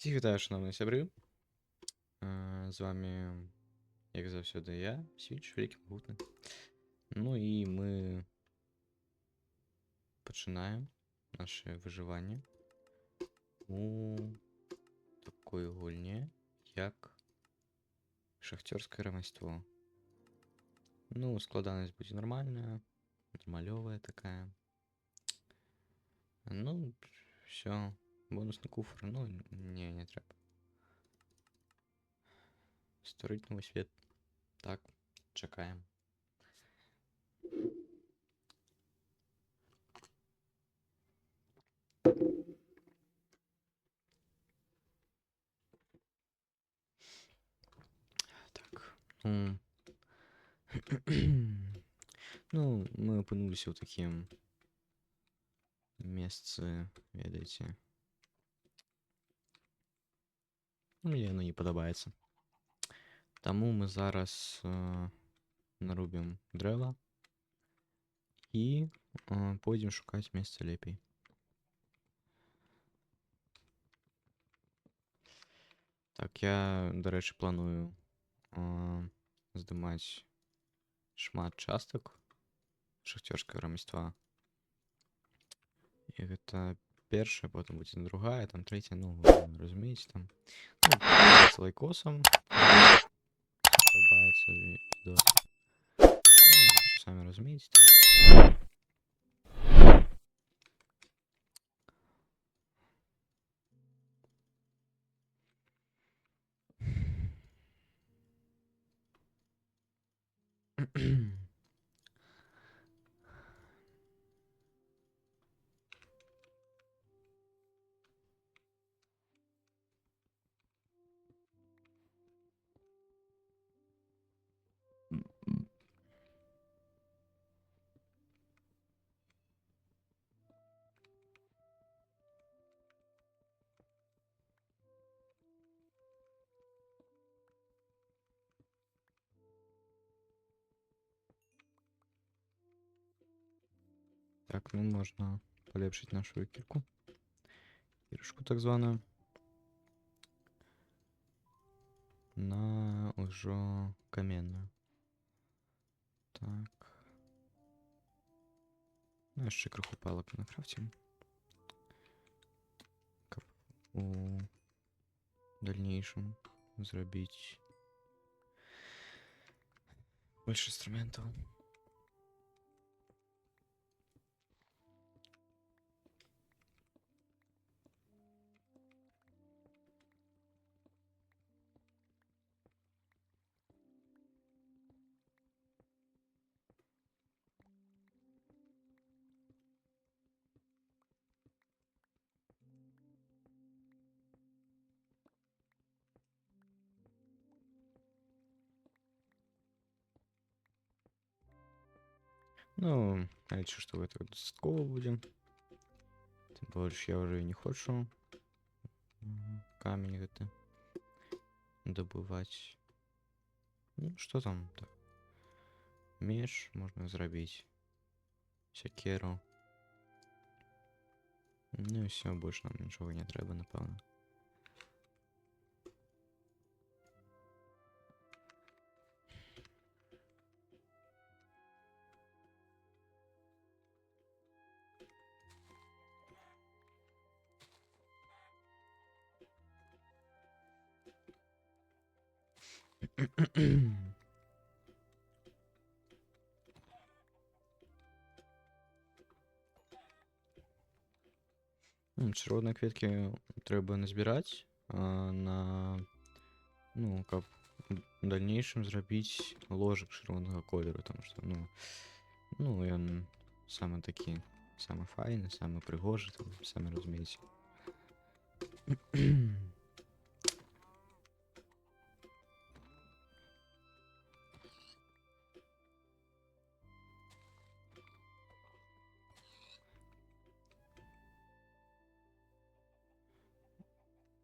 Всіх вітаю, шановні сябры. З вами, як заўсёды, я, Свіч, вялікі могутны. Ну і мы пачынаем наше выжыванне у такой гульне, як шахтерское рамяство. Ну, складанасць будзе нармальная, нармалёвая такая. Ну, все. Бонусны куфр, ну, не трэба. Стварыць новы свет. Так, чакаем. Так, ну. Ну, мы апынуліся ў такім месцы, ведаеце. Ну, мне яно не падабаецца. Таму мы зараз нарубім дрэва і пойдзем шукаць месца лепей. Так, я, дарэчы, планую здымаць шмат частак шахцёрскага рамяства. І гэта першая, потым будзе другая, там трэцяя, ну, вы разумееце там. Ну, з лайкосам. Падабаецца відос. Ну, самі разумееце там. Так, ну можна палепшыць нашу кірку. Кірушку так званую. На ўжо каменную. Так. Ну, яшчэ крыху палак накрафцім. Каб у дальнейшем зрабіць больш інструментаў. Ну, я лічу, што гэтага дастаткова будзе. Тым больш я ўжо і не хочу камень гэты добываць. Ну, что там так? Меч можна зрабіць. Сякеру. Ну і все, больш нам нічога не трэба, напэўна. Чырвоныя кветкі трэба назбіраць на, ну, каб у дальнейшем зрабіць ложак чырвонага колеру, там што, ну, ён самы такі, самы файны, самы прыгожы, там, самі разумееце.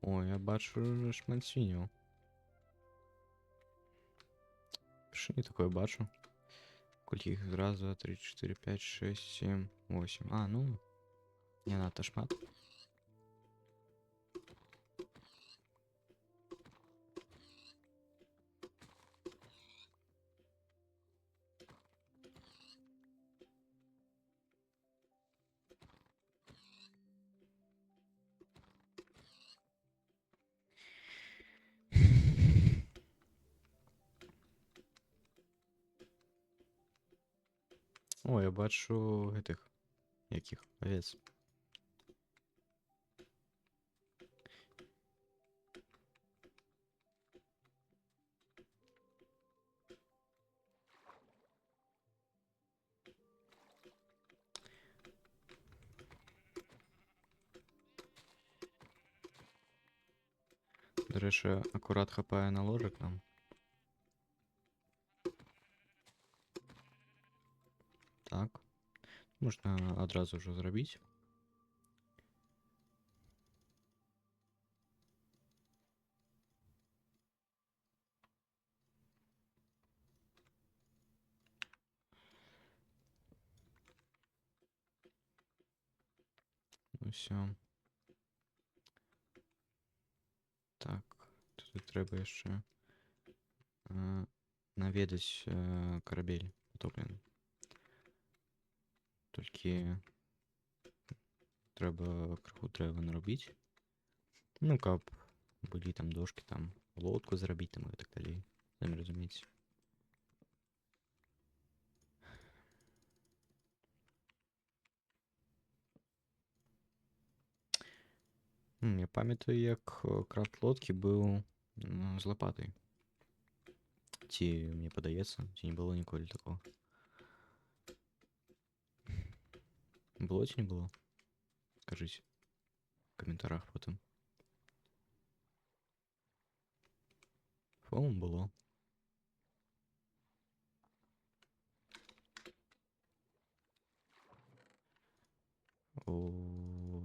О, я бачу шмат свінняў. Першыню такое бачу. Колькі іх? Раз, два, три, четыре, пять, шесть, семь, восемь. А, ну, не надта шмат. О, я бачу гэтых. Якіх? Авец. Дарэчы, акурат хапае на ложак нам. Так. Можна адразу ўжо зрабіць. Ну всё. Так, тут трэба яшчэ наведаць карабель потоплены. Толькі трэба крыху дрэва нарубіць. Ну, каб былі там дошкі, там лодку зрабіць там і так далей. Самі разумееце. Я памятаю, як крафт лодкі быў з лопатай. Ці мне падаецца, ці не было ніколі такого. Было ці не было? Скажыце в каментарах потым. По-моему, было. О,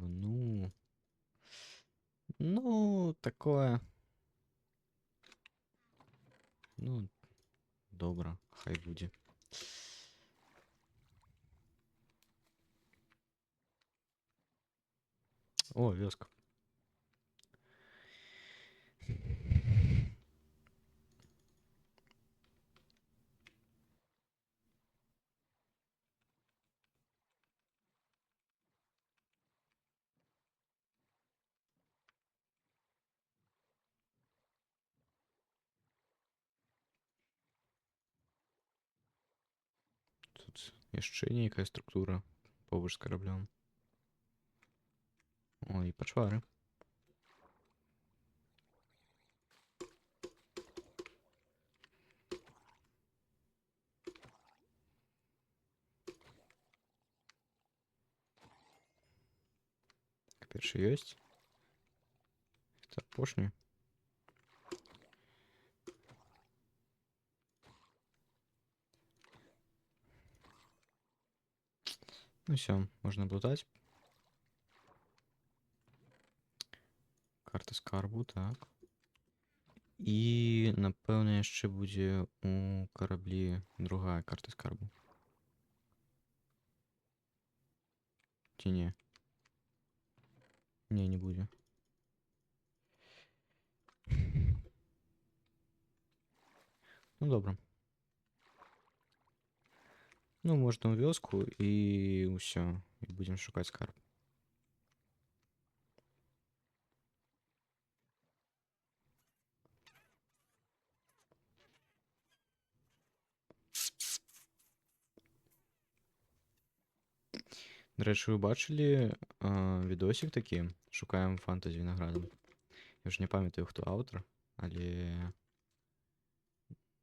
ну. Ну, такое. Ну, добра, хай будзе. О, вёска. Тут яшчэ нейкая структура побач з караблём. О, і пачвары. Так, першы ёсць. Гэта апошні. Ну всё, можна облутать. Карта скарбу, так. І, напэўна, яшчэ будзе у караблі другая карта скарбу. Ці не? Не, не будзе. Ну, добра. Ну, можна ў вёску і ўсё. І будзем шукаць скарб. Дарэчы, вы бачылі відосик такі? Шукаем фантазі вінаградам. Я ж не памятаю, хто аўтар, але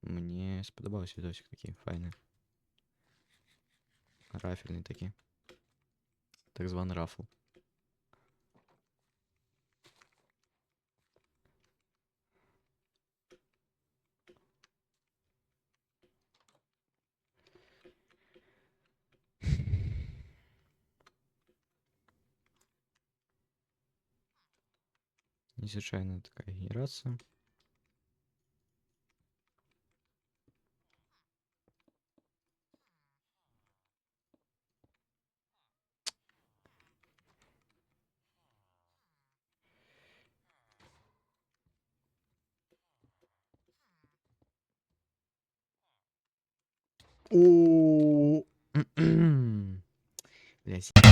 мне спадабаўся відосик такі файны. Рафельны такі. Так званы рафл. Незвычайная такая генерацыя. О, блять.